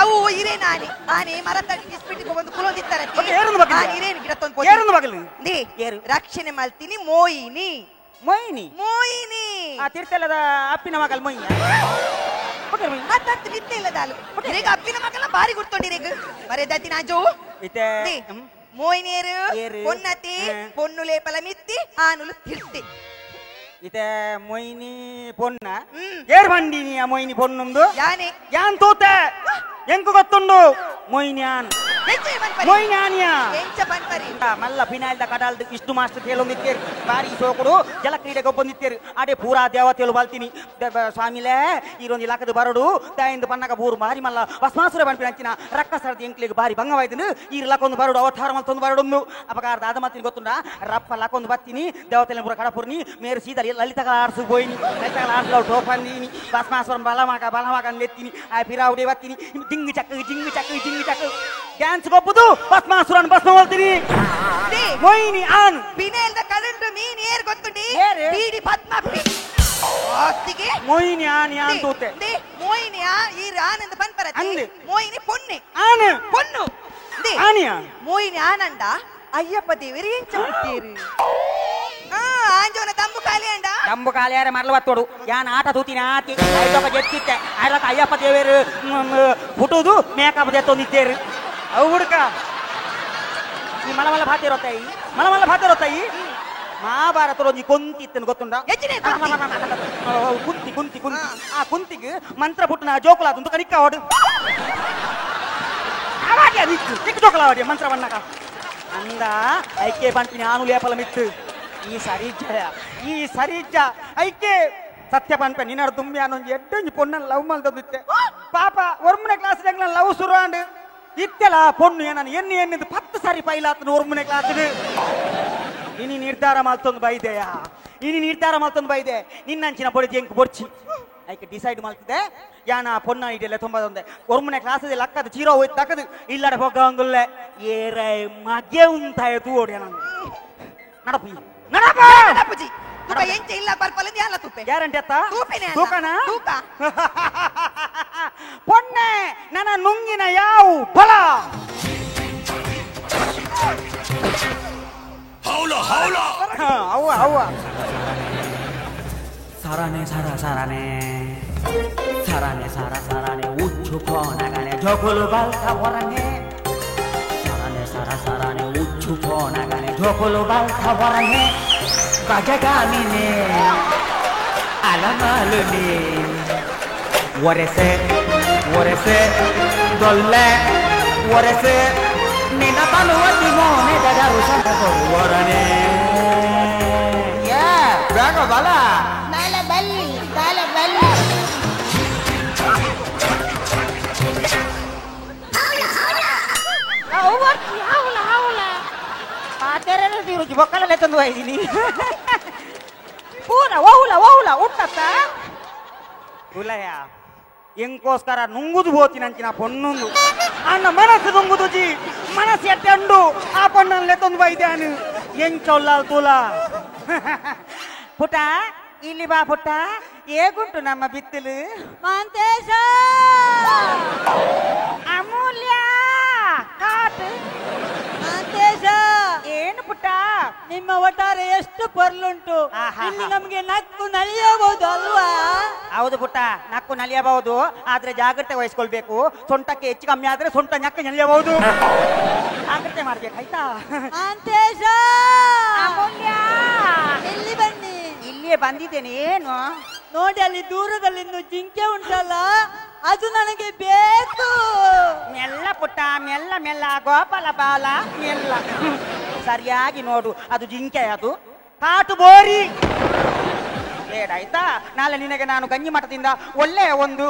Speaker 6: ಅವು ಇರೇ ನಾನಿ ಆನೆ ಮರ ತಡಿ ಇಸ್ಪಿಟ್ಟಿಗೆ ಬಂದು ಕುಲೊಂದಿತ್ತಾರೆ ಇರೇನು ಗಿಡ ತಂದು
Speaker 5: ಏರುಂದು ಮಗಲು
Speaker 6: they ರಕ್ಷಣೆ ಮಾಡ್ತೀನಿ ಮೋಯಿನಿ
Speaker 5: ಮೋಯಿನಿ
Speaker 6: ಮೋಯಿನಿ
Speaker 5: ಆ ತೀರ್ಥಲದ ಅಪ್ಪಿನ ಮಗಲ್ ಮೊಯ್ಯ
Speaker 6: ಅತ್ತತ್ತು ನಿತ್ಯ ಇಲ್ಲದಾಲು ಇರೇಗ ಅಪ್ಪಿನ ಮಗಲ ಬಾರಿ ಗುರ್ತೊಂಡಿರೇಗ ಮರೆದಾತಿ ನಾಜೋ
Speaker 5: ಇತ್ತೆ
Speaker 6: ಮೋಯಿನೇರು ಪೊನ್ನತಿ ಪೊಣ್ಣು ಲೇಪಲ ಮಿತ್ತಿ ಆನುಲು ತಿರ್ತಿ
Speaker 5: ಇತ್ತೆ ಮೊಯ್ನಿ ಪೊನ್ನ ಏರ್ ಬಂಡಿನಿ ಆ ಮೊಯ್ನಿ ಪೊನ್ನೊಂದು
Speaker 6: ಯಾನೆ
Speaker 5: ಯಾನ್ ತೂತೆ ಎಂಕು ಗೊತ್ತುಂಡು ಮೊಯ್ನ್ಯಾನ್ ಮೊಯ್ನ್ಯಾನಿಯ ಮಲ್ಲ ಫಿನಾಯ್ಲ್ದ ಕಡಾಲ್ದು ಇಷ್ಟು ಮಾಸ್ಟರ್ ತೇಲೊಂದಿತ್ತೇರು ಬಾರಿ ಸೋಕುಡು ಜಲ ಕ್ರೀಡೆಗೆ ಒಬ್ಬೊಂದಿತ್ತೇರು ಆಡೆ ಪೂರಾ ದೇವತೆಲು ಬಾಲ್ತೀನಿ ಸ್ವಾಮಿಲೇ ಈರೊಂದು ಇಲಾಖದ ಬರಡು ತಾಯಿಂದ ಪನ್ನಗ ಬೂರು ಬಾರಿ ಮಲ್ಲ ಭಸ್ಮಾಸುರ ಬನ್ಪಿನ ಅಂಚಿನ ರಕ್ಕ ಸರದಿ ಎಂಕ್ಲಿಗೆ ಬಾರಿ ಭಂಗವಾಯ್ತು ಈ ಲಕ್ಕೊಂದು ಬರಡು ಅವತಾರ ಮಲ್ತೊಂದು ಬರಡೊಂದು ಅಪಕಾರ ದಾದ ಮಲ್ತೀನಿ ಗೊತ್ತುಂಡ ರಪ್ಪ ಲಕ್ಕೊಂದು ಬತ್ತೀನಿ ದೇವತೆಲ ಪೂರ ಕಡಪುರ್ನಿ ಮೇರು ಸೀದಾ ಲಲಿತಗಳ ಆರ್ಸು ಪೋಯಿನಿ ಲಲಿತಗಳ ಆರ್ಸು ಟೋಪಂದೀನಿ ಭಸ್ಮಾಸುರ ಬಲಮಾಕ ಬಲಮಾಕ ಎತ್ತೀನಿ ಆ ಪಿರಾವುಡೆ ಬತ್ತೀನಿ ಜಿಂಗ್ ಚಕ್ ಜಿಂಗ್ ಚಕ್ ಜಿಂಗ್ ಚಕ್ ಡ್ಯಾನ್ಸ್ ಗೊಪ್ಪುದು ಭಸ್ಮಾಸುರನ್ ಭಸ್ಮ ಹೋಲ್ತೀನಿ ಮೊಯ್ನಿ ಆನ್
Speaker 6: ಪಿನೇಲ್ದ ಕಡಂಡು ಮೀನ್ ಏರ್ ಗೊತ್ತುಂಡಿ ಬೀಡಿ ಪದ್ಮಪ್ಪಿ ಆಸ್ತಿಗೆ
Speaker 5: ಮೊಯ್ನಿ ಆನ್ ಯಾನ್ ತೂತೆ
Speaker 6: they ಮೊಯ್ನಿ ಆ ಈ ಆನಂದ ಪನ್ಪರತಿ ಮೊಯ್ನಿ ಪೊನ್ನೆ
Speaker 5: ಆನ್
Speaker 6: ಪೊನ್ನು they
Speaker 5: ಆನಿಯ
Speaker 6: ಮೊಯ್ನಿ ಆನಂದ ಅಯ್ಯಪ್ಪ ದೇವರು ಎಂಚ ಹುಟ್ಟೇರು ಆಂಜೋನ ತಂಬು ಖಾಲಿ ಅಂಡ
Speaker 5: ತಂಬು ಖಾಲಿಯಾರ ಮರಲು ಬತ್ತೋಡು ಯಾನ್ ಆಟ ತೂತಿನ ಆತಿ ಐದೊಕ ಜೆತ್ತಿತ್ತೆ ಐಲಕ ಅಯ್ಯಪ್ಪ ದೇವರು ಹುಟ್ಟುದು ಮೇಕಪ್ ದೆತ್ತೊಂದಿತ್ತೇರು ಅವು ಹುಡುಕ ಈ ಮಲಮಲ್ಲ ಭಾತಿರೋತಾಯಿ ಮಲಮಲ್ಲ ಭಾತಿರೋತಾಯಿ ಮಹಾಭಾರತ ಒಂಜಿ ಕೊಂತಿ ಇತ್ತನು ಗೊತ್ತುಂಡ ಕುಂತಿ ಕುಂತಿ ಕುಂತಿ ಆ ಕುಂತಿಗೆ ಮಂತ್ರ ಪುಟ್ಟನ ಜೋಕುಲಾತುಂದು ಕನಿಕ್ಕ ಓಡು ಅವಾಗೆ ನಿಕ್ಕು ನಿಕ್ಕು ಜೋಕುಲಾವಡಿ ಮಂತ್ರ ಬಣ್ಣಕ ಅಂದ ಐಕೆ ಪಂಪಿನ ಆನು ಲೇಪಲ ಮಿತ್ತು ಈ ಸರಿಜ ಈ ಸರಿಜ ಐಕೆ ಸತ್ಯ ಪನ್ಪೆ ನಿನ್ನಡ ದುಮ್ಮಿ ಅನ್ನೊಂದು ಎಡ್ಡೊಂಜಿ ಪೊಣ್ಣನ್ ಲವ್ ಮಲ್ದೊಂದಿತ್ತೆ ಪಾಪ ಒರ್ಮನೆ ಕ್ಲಾಸ್ ಲವ್ ಸುರು ಅಂಡ್ ಇತ್ತೆಲ ಪೊಣ್ಣು ಏನನ್ನು ಎಣ್ಣೆ ಎಣ್ಣಿದ್ದು 10 ಸಾರಿ ಪೈಲಾತನು ಒರ್ಮನೆ ಕ್ಲಾಸ್ ಇನಿ ನಿರ್ಧಾರ ಮಲ್ತೊಂದು ಬೈದೆಯಾ, ಇನಿ ನಿರ್ಧಾರ ಮಲ್ತೊಂದು ಬೈದೆ. ನಿನ್ನಂಚಿನ ಬೊಡಿದಿ ಎಂಕ್ ಬೊರ್ಚಿ ಐಕೆ ಡಿಸೈಡ್ ಮಾಡ್ತಿದ್ದೆ. ಯಾನ ಪೊನ್ನ ಇದೆಲ್ಲ ತುಂಬಾ ಒರ್ಮನೆ ಕ್ಲಾಸಲ್ಲಿ ಲಕ್ಕದ ಚೀರೋ ಹೋಯ್ತು ತಕ್ಕದು ಇಲ್ಲಡೆ ಹೋಗಂಗುಲ್ಲೆ ಏರ ಮಗೆ ಉಂತಾಯ ತೂಡಿ ನಾನು ನಡಪು ನಡಪ
Speaker 6: ನಡಪುಜಿ ತುಕ ಎಂಚ ಇಲ್ಲ ಬರ್ಪಲ ಯಾಲ ತುಪ್ಪೆ
Speaker 5: ಗ್ಯಾರಂಟಿ ಅತ್ತ
Speaker 6: ತೂಪೆನೆ
Speaker 5: ತೂಕನ
Speaker 6: ತೂಕ
Speaker 5: ಪೊನ್ನೆ ನನ್ನ ನುಂಗಿನ ಯಾವು ಬಲ
Speaker 10: ಹೌಲ ಹೌಲ
Speaker 5: ಅವ್ವ ಅವ್ವ ಸಾರಾನೆ ಸಾರಾ ಸಾರಾನೆ ಸಾರಾನೆ ಸಾರಾ ಸಾರಾನೆ ಉಚ್ಚು ಕೋನಗನೆ ಝೋಕುಲು ಬಾಲ್ಕ ಹೊರನೆ ಸಾರಾನೆ ಸಾರಾ ಸಾರಾನೆ ಉಚ್ಚು ಕೋನಗನೆ ಝೋಕುಲು ಬಾಲ್ಕ ಹೊರನೆ ಗಜಗಾಮಿನೆ ಅಲಮಾಲುನೆ ಒರೆಸೆ ಒರೆಸೆ ದೊಲ್ಲೆ ಒರೆಸೆ ನಿನ್ನ ತಲುವತಿ ಮೋನೆ ದಡರು ಸಂತ ಹೊರನೆ ಯಾ ಬೇಗ ಬಲ
Speaker 11: ಬಾಲ ಬಲ್ಲಿ ಬಾಲ ಬಲ್ಲಿ
Speaker 5: ಬೊಕ್ಕಲಲ್ಲೇ ತಂದು ಇದ್ದೀನಿ ಪೂರ ಓಹುಲ ಓಹುಲ ಉಟ್ಟತ್ತ ಉಲಯ ಎಂಕೋಸ್ಕರ ನುಂಗುದು ಹೋತಿನಂಚಿನ ಪೊನ್ನೊಂದು ಅಣ್ಣ ಮನಸ್ಸು ನುಂಗುದು ಜಿ ಮನಸ್ಸು ಎಟ್ಟಂಡು ಆ ಪೊನ್ನಲ್ಲೇ ತಂದು ಬೈದಾನು ಎಂಚೊಲ್ಲ ತುಲ ಪುಟ ಇಲ್ಲಿ ಬಾ ಪುಟ್ಟ ಹೇಗುಂಟು ನಮ್ಮ ಬಿತ್ತಲು
Speaker 11: ಮಾಂತೇಶ
Speaker 5: ಅಮೂಲ್ಯ ಕಾಟು
Speaker 11: ಮಾಂತೇಶ
Speaker 5: ಏನು ಪುಟ್ಟ
Speaker 11: ನಿಮ್ಮ ಒಟ್ಟಾರೆ ಎಷ್ಟು ಪರ್ಲುಂಟು ಇಲ್ಲಿ ನಮ್ಗೆ ನಕ್ಕು ನಲಿಯಬಹುದು ಅಲ್ವಾ?
Speaker 5: ಹೌದು ಪುಟ್ಟ, ನಕ್ಕು ನಲಿಯಬಹುದು, ಆದ್ರೆ ಜಾಗ್ರತೆ ವಹಿಸ್ಕೊಳ್ಬೇಕು. ಸೊಂಟಕ್ಕೆ ಹೆಚ್ಚು ಕಮ್ಮಿ ಆದ್ರೆ ಸೊಂಟ ನಕ್ಕು ನಲಿಯಬಹುದು, ಜಾಗ್ರತೆ ಮಾಡ್ಬೇಕು ಆಯ್ತಾ?
Speaker 11: ಮಾಂತೇಶ
Speaker 5: ಅಮೂಲ್ಯ
Speaker 11: ಇಲ್ಲಿ ಬನ್ನಿ.
Speaker 5: ಇಲ್ಲಿಯೇ ಬಂದಿದ್ದೇನೆ. ಏನು
Speaker 11: ನೋಡಿ ಅಲ್ಲಿ ದೂರದಲ್ಲಿ ಇನ್ನು ಜಿಂಕೆ ಉಂಟಲ್ಲ, ಅದು ನನಗೆ ಬೇಕು.
Speaker 5: ಮೆಲ್ಲ ಪುಟ್ಟ ಮೆಲ್ಲ ಮೆಲ್ಲ ಗೋಪಾಲ ಬಾಲ ಮೆಲ್ಲ ಸರಿಯಾಗಿ ನೋಡು, ಅದು ಜಿಂಕೆ, ಅದು ಕಾಟು ಬೋರಿ ಬೇಡ ಆಯ್ತಾ? ನಾಳೆ ನಿನಗೆ ನಾನು ಗಂಜಿ ಮಠದಿಂದ ಒಳ್ಳೆಯ ಒಂದು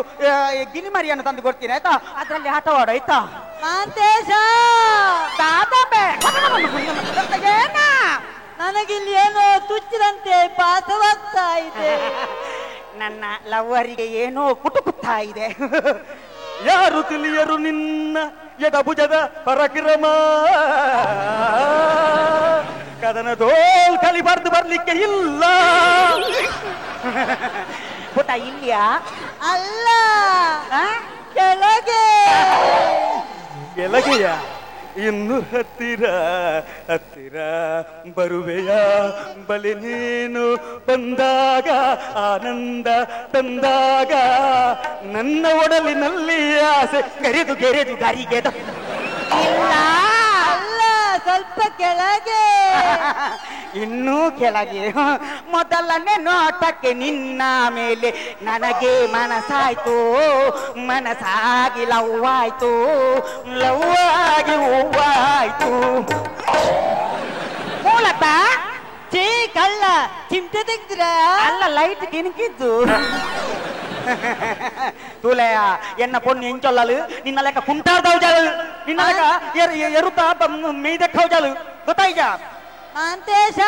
Speaker 5: ಗಿನಿಮರಿಯನ್ನು ತಂದು ಕೊಡ್ತೀನಿ ಆಯ್ತಾ? ಅದರಲ್ಲಿ ಆಟವಾಡು ಆಯ್ತಾ?
Speaker 11: ಮಾಂತೇಶ ನನಗಿಲ್ಲಿ ಏನೋ ತುಚ್ಚಿದಂತೆ ಭಾಸವಾಗ್ತಾ ಇದೆ.
Speaker 5: ನನ್ನ ಲವ್ವರಿಗೆ ಏನೋ ಕುಟುಕುತ್ತಾ ಇದೆ.
Speaker 7: ಯಾರು ತಿಳಿಯರು ನಿನ್ನ ಎಡಭುಜದ ಪರಕ್ರಮ, ಕದನದೋಲ್ ಕಲಿ ಬರ್ದು ಬರ್ಲಿಕ್ಕೆ ಇಲ್ಲ.
Speaker 5: ಪುಟ ಇಲ್ಲಿಯಾ?
Speaker 11: ಅಲ್ಲ ಕೆಳಗೆ.
Speaker 7: ಕೆಳಗೆಯ? ಇನ್ನು ಹತ್ತಿರ ಹತ್ತಿರ ಬರುವೆಯ ಬಲಿ ನೀನು ಬಂದಾಗ, ಆನಂದ ತಂದಾಗ, ನನ್ನ ಒಡಲಿನಲ್ಲಿ ಆಸೆ ಕರೆದು ಗೆರೆದು ಗರಿಗೆದ.
Speaker 5: ಇಲ್ಲ
Speaker 11: ಅಲ್ಲ ಸ್ವಲ್ಪ ಕೆಳಗೆ.
Speaker 5: ಇನ್ನೂ ಕೆಳಗೆ. ಮೊದಲನೇ ನೋಟಕ್ಕೆ ನಿನ್ನ ಮೇಲೆ ನನಗೆ ಮನಸ್ಸಾಯ್ತು, ಮನಸ್ಸಾಗಿ ಲವ್ ಆಯ್ತು, ಲವ್ ಆಗಿ ಹೂವಾಯ್ತು. ಮೂಲತಃ
Speaker 11: ಚೀ ಕಳ್ಳ ಚಿಂತೆ ತೆಗ್ದ್ರ?
Speaker 5: ಅಲ್ಲ ಲೈಟ್ ಕಿಣಕಿದ್ದು. ತೂಲೆಯ ಎನ್ನ ಪೊಣ್ಣು ಎಂಚೊಲ್ಲಲು ನಿನ್ನ ಲೆಕ್ಕ ಕುಂಟಾರ್ದವು ಜಾಲು, ನಿನ್ನ ಲೆಕ್ಕ ಎರುತ್ತ ಮೇಯ್ದಕ್ಕವು ಜಾಲು, ಗೊತ್ತಾಯ್ತಾ?
Speaker 11: ಮಾಂತೇಶ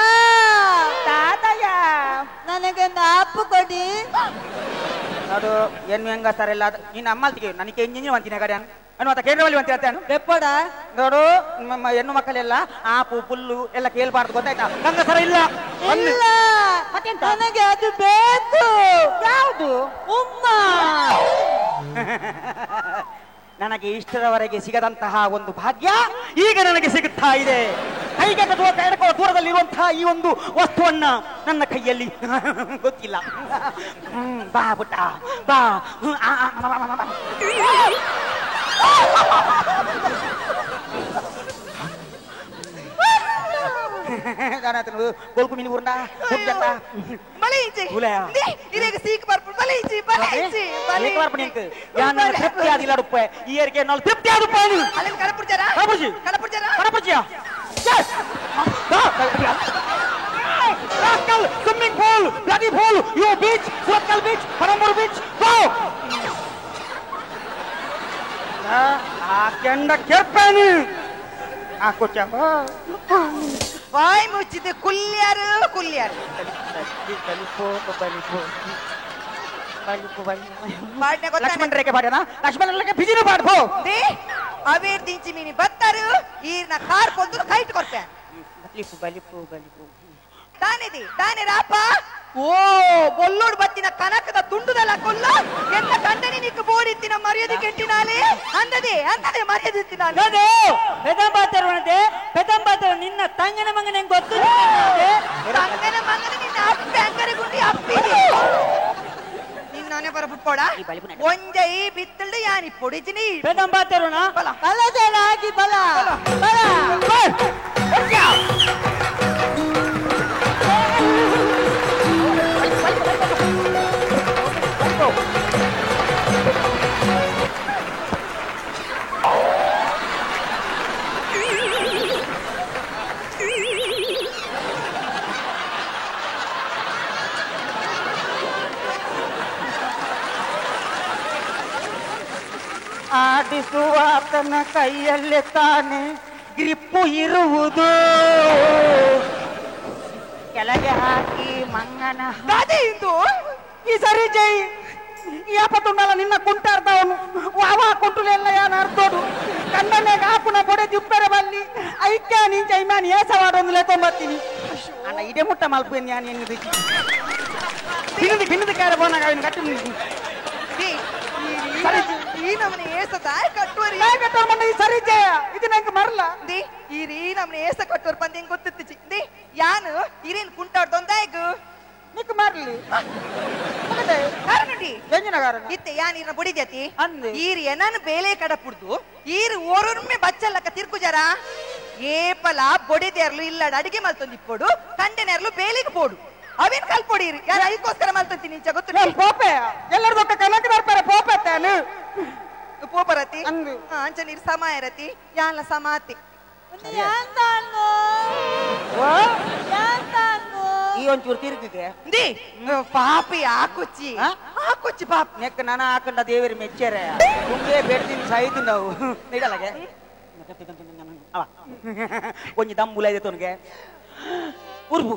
Speaker 5: ತಾತಯ್ಯ
Speaker 11: ನನಗೊಂದು ಆಪು ಕೊಡಿ.
Speaker 5: ಅದು ಏನು ಹೆಂಗ ಸರ್ ಎಲ್ಲ ನಿನ್ನ ಅಮ್ಮಲ್ತಿಗೆ ನನಗೆ ಎಂಜಿನ ಅಂತೀನಿ ಕಡೆ ಅನ್ನುವಂತ ಕೇಂದ್ರವಲ್ಲಿ ಅಂತೀನಿ
Speaker 11: ಬೆಪ್ಪಡ
Speaker 5: ನೋಡು. ಹೆಣ್ಣು ಮಕ್ಕಳೆಲ್ಲ ಆಪು ಪುಲ್ಲು ಎಲ್ಲ ಕೇಳಬಾರ್ದು ಗೊತ್ತಾಯ್ತಾ? ಗಂಗಸರ ಇಲ್ಲ
Speaker 11: ಇಲ್ಲ ನನಗೆ ಅದು ಬೇಕು.
Speaker 5: ಯಾವುದು?
Speaker 11: ಉಮ್ಮ.
Speaker 5: ನನಗೆ ಇಷ್ಟರವರೆಗೆ ಸಿಗದಂತಹ ಒಂದು ಭಾಗ್ಯ ಈಗ ನನಗೆ ಸಿಗುತ್ತಾ ಇದೆ. ಕೈಗೆ ದೂರದಲ್ಲಿರುವಂತಹ ಈ ಒಂದು ವಸ್ತುವನ್ನ ನನ್ನ ಕೈಯಲ್ಲಿ ಗೊತ್ತಿಲ್ಲ. ಬಾ ಪುಟ್ಟ ಬಾ. ಕೊಲ್ಕು ಮೀನು ಊರ್ನ ತೃಪ್ತಿ ಆದಿಲ್ಲ ಈ ಏರಿಕೆ ತೃಪ್ತಿ ಆದಪ್ಪ. Swimming pool, bloody pool, you beach, Surathkal beach, Panambur beach, go! ಆ ಕೆಂಡ ಕೆರ್ಪೇನು ಆ ಕೊಚ್ಚ
Speaker 6: ಬಾಯಿ ಮುಚ್ಚಿದ ಕುಲ್ಯಾರು ಕುಲ್ಯಾರು
Speaker 5: ಲಕ್ಷ್ಮಣ ರೇಖೆ ಪಾಡ್ಯನಾ ಲಕ್ಷ್ಮಣ ರೇಖೆ ಬಿಜಿನ ಪಾಡ್ಬೋ
Speaker 6: ಅವೇರ್ ದಿಂಚಿ ಮೀನಿ ಬತ್ತಾರು ಈರ್ನ ಕಾರ್ ಕೊಂದು ಕೈಟ್ ಕೊರ್ಪೆ
Speaker 11: ಬಲಿಪು ಬಲಿಪು ಬಲಿಪು
Speaker 6: ತಾನಿದಿ ತಾನೆ ರಾಪ ಓ ಬೊಲ್ಲೋಡ್ ಬತ್ತಿನ ಕನಕದ ತುಂಡುದಲ್ಲ ಕೊಲ್ಲ ಎಲ್ಲ ಕಂಡನಿ ನಿಕ್ಕು ಬೋಡಿತ್ತಿನ ಮರ್ಯಾದೆ ಕೆಟ್ಟಿನಾಲೆ ಅಂದದೆ ಅಂದದೆ ಮರ್ಯಾದೆ ಇತ್ತಿನಾಲೆ
Speaker 11: ಪೆದಂಬಾತರುಣದೆ ಪೆದಂಬಾತರು ನಿನ್ನ ತಂಗನ ಮಂಗನ ಗೊತ್ತು
Speaker 6: ತಂಗನ ಮಂಗನ ನಿನ್ನ ಅಪ್ಪೆ ಅಂಗರೆ ಗುಂಡಿ ಅಪ್ಪಿದೆ ನಿನ್ನನೆ ಬರ ಬಿಟ್ಕೊಡ ಒಂಜೈ ಬಿತ್ತಲ್ದು ಯಾನಿ ಪೊಡಿಜಿನಿ
Speaker 11: ಪೆದಂಬಾತರುಣ ಬಲಜಲಾಗಿ ಬಲ ಬಲ
Speaker 5: ಆಡಿಸುವಾತನ ಕೈಯಲ್ಲೇ ತಾನೆ ಗ್ರಿಪ್ಪು ಇರುವುದು ಕೆಳಗೆ ಹಾಕಿ ಮಂಗನ
Speaker 6: ಇಂದು
Speaker 5: ಈ ಸರಿ ಜೈ ಯಾಪತ್ತುಂಡಲ್ಲ ನಿನ್ನ ಕುಂಟಾರ್ದವನು ವಾವ ಕುಂಟುಲೆಲ್ಲ ಯಾನ ಅರ್ಥೋಡು ಕಣ್ಣನೆ ಕಾಪುನ ಬೊಡೆ ದಿಪ್ಪರೆ ಬಲ್ಲಿ ಐಕ್ಯ ನೀನ್ ಜೈಮಾನ್ ಏಸವಾಡೊಂದು ಲೇತೊಂಬತ್ತೀನಿ ಅಣ್ಣ ಇದೇ ಮುಟ್ಟ ಮಲ್ಪು ನಾನು ಎನ್ನಿದೆ ಬಿನ್ನದು ಬಿನ್ನದು ಕ್ಯಾರ ಬೋನಾಗ ಅವನು ಕಟ್ಟು
Speaker 6: ಈ ನಮ್ಮನೆ ಏಸ ತಾಯಿ ಕಟ್ಟುವರಿ
Speaker 5: ಕಟ್ಟುವ ಮಣ್ಣ ಈ ಸರಿ ಜಯ ಇದು ನಂಗೆ ಮರಲ್ಲ
Speaker 6: the ಈ ರೀ ನಮ್ಮನೆ ಏಸ ಕಟ್ಟುವರ್ ಪಂದ ಹೆಂಗ್ ಗೊತ್ತಿತ್ತಿಚಿ the ಯಾನು ಇರೇನ್ ಕುಂಟಾಡ್ದೊಂದಾಯ್ಗು
Speaker 5: ನಿಕ್ ಮರ್ಲಿ
Speaker 6: ಕಾರಣಡಿ
Speaker 5: ಎಂಜಿನ ಕಾರಣ
Speaker 6: ಇತ್ತೆ ಯಾನ್ ಇರ್ನ ಬುಡಿಜತಿ
Speaker 5: ಅಂದೆ
Speaker 6: ಈರ್ ಏನನ್ ಬೇಲೆ ಕಡ ಪುಡ್ದು ಈರ್ ಓರೊಮ್ಮೆ ಬಚ್ಚಲ್ಲಕ್ಕ ತಿರ್ಕುಜರ ಏಪಲ ಬೊಡಿದೆರ್ಲು ಇಲ್ಲಡ ಅಡಿಗೆ ಮಲ್ತೊಂದು ಇಪ್ಪೊಡು ಕಂಡೆನೆರ್ಲು ಬೇಲೆಗೆ ಪೋಡು ಅವೇನ್ ಕಲ್ಪೊಡಿರಿ ಯಾರು ಐಕೋಸ್ಕರ ಮಲ್ತಂತೀನಿ ಇಂಚ ಗೊತ್ತು
Speaker 5: ಪೋಪೆ ಎಲ್ಲರದೊಕ್ಕ ಕನಕ ಬರ್ತಾರೆ ಪೋಪೆ ತಾನು
Speaker 6: ಪೋಪರತಿ ಅಂಚ ನೀರು ಸಮ ಇರತಿ ಯಾನ್ಲ ಸಮಾತಿ
Speaker 5: ಈ ಒಂಚೂರು ತಿರುಗಿಗೆ
Speaker 6: the ಪಾಪಿ ಆಕುಚ್ಚಿ ಆಕುಚ್ಚಿ ಪಾಪ
Speaker 5: ನೆಕ್ ನಾನ ಹಾಕೊಂಡ ದೇವರ ಮೆಚ್ಚರೆ ಮುಂದೆ ಬೇಡ್ದಿನ ಸಾಯ್ತು ನಾವು ನೀಡಲಾಗೆ ಅವ ಒಂಜಿ ದಮ್ ಮುಲ ಇದೆ ತೊನಗೆ ಉರ್ಬು.